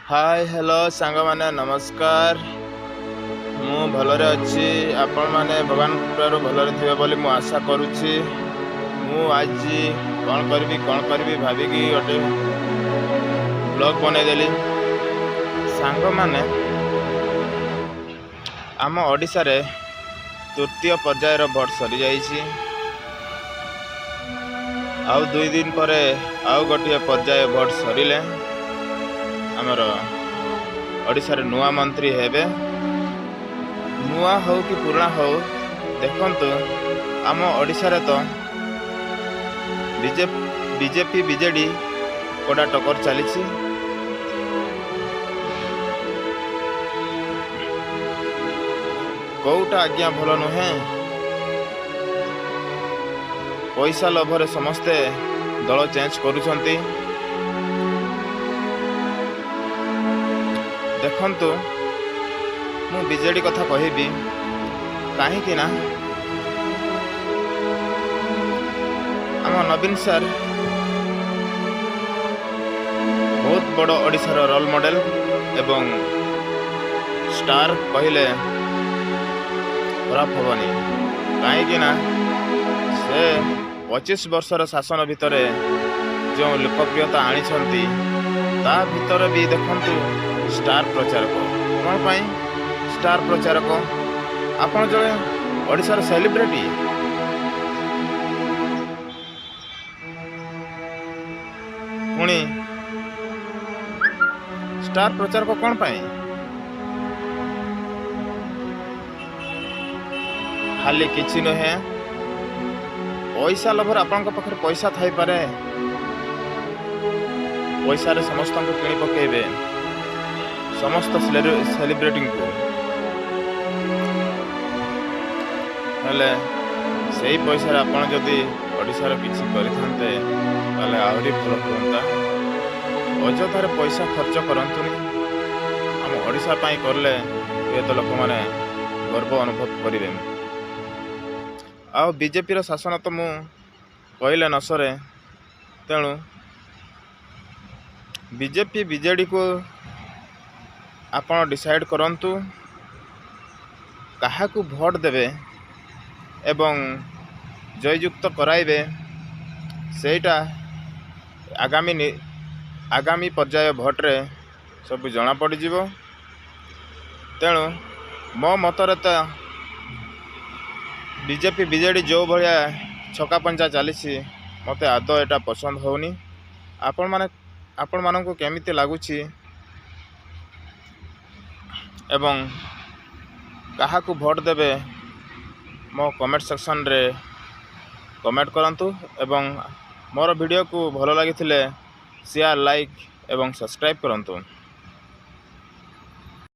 ହାଏ, hello ସାଙ୍ଗମାନେ, ନମସ୍କାର। ମୁଁ ଭଲରେ ଅଛି। ଆପଣମାନେ ଭଗବାନ କୃପାରୁ ଭଲରେ ଥିବେ ବୋଲି ମୁଁ ଆଶା କରୁଛି। ମୁଁ ଆଜି କ'ଣ କରିବି କ'ଣ କରିବି ଭାବିକି ଗୋଟେ ବ୍ଲଗ୍ ବନେଇଦେଲି। ସାଙ୍ଗମାନେ, ଆମ ଓଡ଼ିଶାରେ ତୃତୀୟ ପର୍ଯ୍ୟାୟର ଭୋଟ ସରିଯାଇଛି। ଆଉ 2 ଦିନ ପରେ ଆଉ ଗୋଟିଏ ପର୍ଯ୍ୟାୟ ଭୋଟ ସରିଲେ ଆମର ଓଡ଼ିଶାରେ ନୂଆ ମନ୍ତ୍ରୀ ହେବେ। ନୂଆ ହଉ କି ପୁରୁଣା ହଉ, ଦେଖନ୍ତୁ, ଆମ ଓଡ଼ିଶାରେ ତ ବିଜେପି ବିଜେଡ଼ି କଡ଼ା ଟକ୍କର ଚାଲିଛି। କୋଉଟା ଆଜ୍ଞା ଭଲ ନୁହେଁ। ପଇସା ଲୋଭରେ ସମସ୍ତେ ଦଳ ଚେଞ୍ଜ କରୁଛନ୍ତି। ଦେଖନ୍ତୁ, ମୁଁ ବିଜେଡ଼ି କଥା କହିବି, କାହିଁକି ନା ଆମ ନବୀନ ସାର୍ ବହୁତ ବଡ଼ ଓଡ଼ିଶାର ରୋଲ୍ ମଡ଼େଲ ଏବଂ ଷ୍ଟାର କହିଲେ ଖରାପ ହେବନି, କାହିଁକି ନା ସେ 25 ବର୍ଷର ଶାସନ ଭିତରେ ଯେଉଁ ଲୋକପ୍ରିୟତା ଆଣିଛନ୍ତି, ତା ଭିତରେ ବି ଦେଖନ୍ତୁ, ଷ୍ଟାର ପ୍ରଚାରକ କ'ଣ ପାଇଁ? ଷ୍ଟାର ପ୍ରଚାରକ, ଆପଣ ଜଣେ ଓଡ଼ିଶାର ସେଲିବ୍ରିଟି। ପୁଣି ଷ୍ଟାର ପ୍ରଚାରକ କ'ଣ ପାଇଁ? ଖାଲି କିଛି ନୁହେଁ, ପଇସା ଲୋଭରେ। ଆପଣଙ୍କ ପାଖରେ ପଇସା ଥାଇପାରେ, ପଇସାରେ ସମସ୍ତଙ୍କୁ କିଣି ପକେଇବେ, ସମସ୍ତ ସେଲିବ୍ରିଟିଙ୍କୁ। ହେଲେ ସେଇ ପଇସାରେ ଆପଣ ଯଦି ଓଡ଼ିଶାର କିଛି କରିଥାନ୍ତେ, ତାହେଲେ ଆହୁରି ଭଲ ହୁଅନ୍ତା। ଅଯଥାରେ ପଇସା ଖର୍ଚ୍ଚ କରନ୍ତୁନି। ଆମ ଓଡ଼ିଶା ପାଇଁ କଲେ ହୁଏତ ଲୋକମାନେ ଗର୍ବ ଅନୁଭବ କରିବେ। ଆଉ ବିଜେପିର ଶାସନ ତ ମୁଁ କହିଲେ ନ ସରେ। ତେଣୁ ବିଜେପି ବିଜେଡ଼ିକୁ ଆପଣ ଡିସାଇଡ଼୍ କରନ୍ତୁ କାହାକୁ ଭୋଟ ଦେବେ ଏବଂ ଜୟଯୁକ୍ତ କରାଇବେ। ସେଇଟା ଆଗାମୀ ପର୍ଯ୍ୟାୟ ଭୋଟରେ ସବୁ ଜଣାପଡ଼ିଯିବ। ତେଣୁ ମୋ ମତରେ ତ ବିଜେପି ବିଜେଡ଼ି ଯେଉଁ ଭଳିଆ ଛକାପଞ୍ଚା ଚାଲିଛି, ମୋତେ ଆଦୌ ଏଇଟା ପସନ୍ଦ ହେଉନି। ଆପଣମାନେ, ଆପଣମାନଙ୍କୁ କେମିତି ଲାଗୁଛି ଏବଂ କାହାକୁ ଭୋଟ ଦେବେ, ମୋ କମେଣ୍ଟ ସେକ୍ସନରେ କମେଣ୍ଟ କରନ୍ତୁ ଏବଂ ମୋର ଭିଡ଼ିଓକୁ ଭଲ ଲାଗିଥିଲେ ସେୟାର, ଲାଇକ୍ ଏବଂ ସବସ୍କ୍ରାଇବ୍ କରନ୍ତୁ।